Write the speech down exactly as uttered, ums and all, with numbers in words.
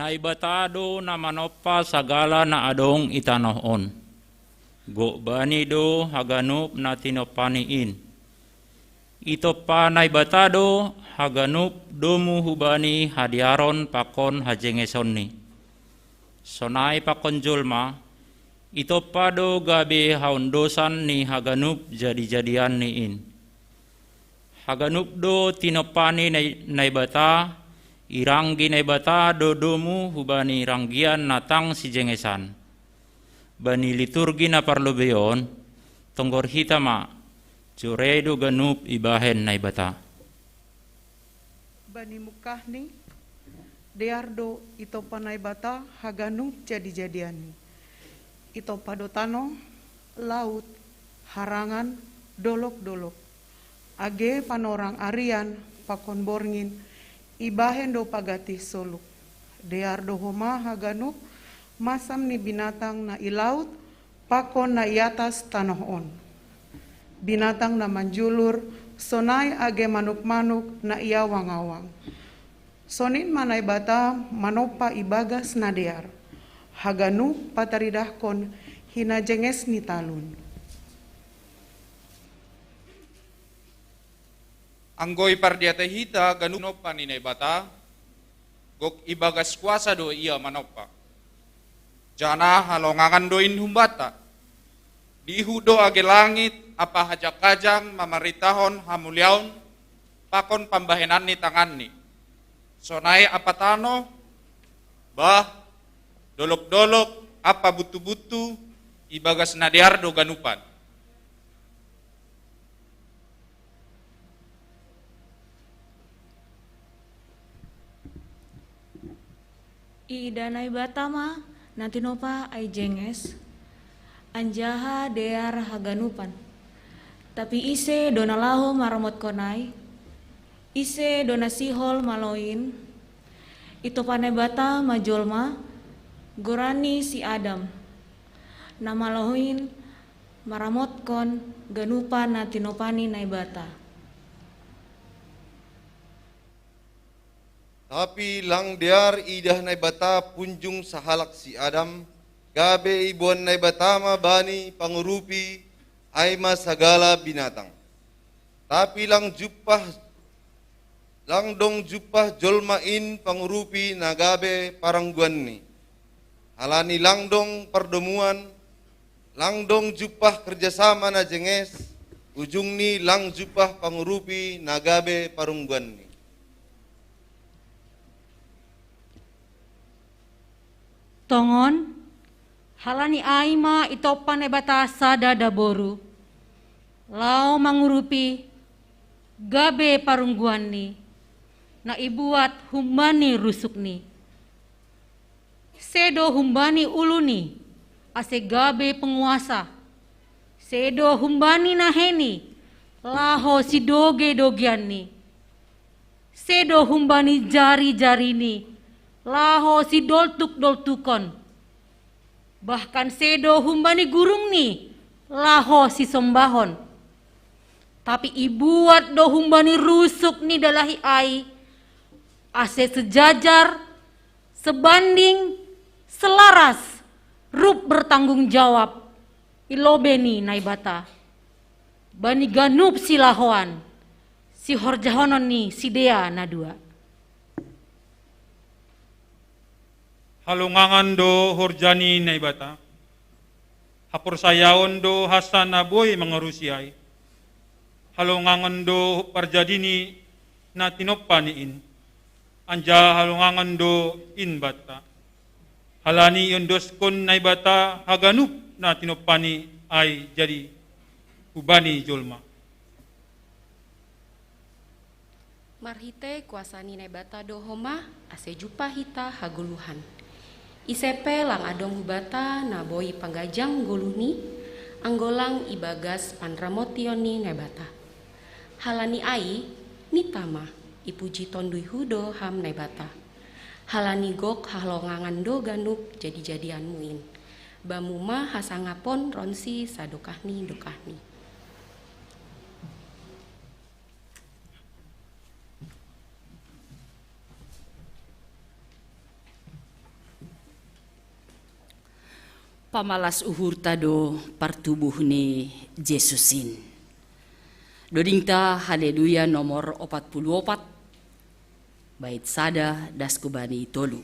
Naibata do na manompa sagala na adong i tanoh on. Gok bani do haganup na tinompani in. Itompa Naibata do haganup domu hubani hadearon pakon hajengesonni. Sonai pakon jolma, itompa do gabe haondosan ni haganup jadijadianni in. Haganup do tinompani Nai-, Naibata, iranggi Naibata do domu hubani ranggian na tang sijengesan. Bani liturgi na parlobei on, tonggor hita ma, jore do ganup ibahen Naibata. Bani mungkahni, dear do itompa Naibata haganup jadijadianni. Itompa do tanoh, laut, harangan, dolok-dolok. Age panorang arian pakon borngin, ibahen do pagatih soluk. Dear do homa haganup masam ni binatang na i laut pakon na i atas tanoh on. Binatang na manjulur, sonai age manuk-manuk na i awang-awang. Sonin ma Naibata manompa ibagas na dear, haganup pataridahkon hinajenges ni talun. Anggo ipardiatei hita ganup tinompa ni Naibata, gok ibagas kuasa do ia manompa. Janah halongangan do in humbanta. Dihut do age langit ampa hajang-hajang mamaritahon hamuliaon pakon pambahenan ni tanganni. Sonai ampa tanoh, bah, dolok-dolok ampa buntu-buntu, ibagas na dear do ganupan. Iida Naibata ma na tinompa ai jenges, anjaha dear haganupan. Tapi ise do na laho maramotkon ai? Ise do na sihol malo in? Itompa Naibata ma jolma, goranni si Adam. Na malo in maramotkon ganupan na tinompani Naibata. Tapi lang dear idah Naibata punjung sahalak si Adam, gabe iboan Naibata ma bani pangurupi, ai ma sagala binatang. Tapi lang jumpah, lang dong jumpah jolma in pangurupi na gabe parungguanni. Halani lang dong pardomuan, lang dong jumpah kerjasama na jenges, ujungni lang jumpah pangurupi na gabe parungguanni. Tongon, halani ai ma itompa Naibata sada daboru, laho mangurupi, gabe parungguanni, na ibuat humbani rusukni. Sedo humbani uluni, ase gabe penguasa. Sedo humbani naheni, laho sidoge-dogeanni. Sedo humbani jari-jarini, laho sidoltuk-doltukon. Bahkan sedo humbani gurungni, laho sisombahon. Tapi ibuat do humbani rusuk ni dalahi ai, ase sejajar, sebanding, selaras, rup bertanggung jawab, i lobei ni Naibata. Bani ganup silahoan, sihorjahonon ni sidea na dua. Halongangan do horja ni Naibata. Haporsayaon do hansa na boi mangarusi ai. Halongangan do parjadini na tinompani in. Anjaha halongangan do in banta. Halani iondoskon Naibata haganup na tinompani ai jadi hubani jolma. Marhitei kuasa ni Naibata do homa, ase jumpah hita hagoluhan. Ise pe lang adong hubanta na boi panggajang goluhni, anggo lang ibagas panramotion ni Naibata. Halani ai, mita ma, ipuji tonduihu do Ham Naibata. Halani gok hahalongangan do ganup jadijadianmu in. Bamu ma hasangapon ronsi sadokahni-dokahni. Pamalas uhurta do partubuh ni Jesusin. Dodingta Haleluya nomor opat puluh opat, bait sada das kubani tolu.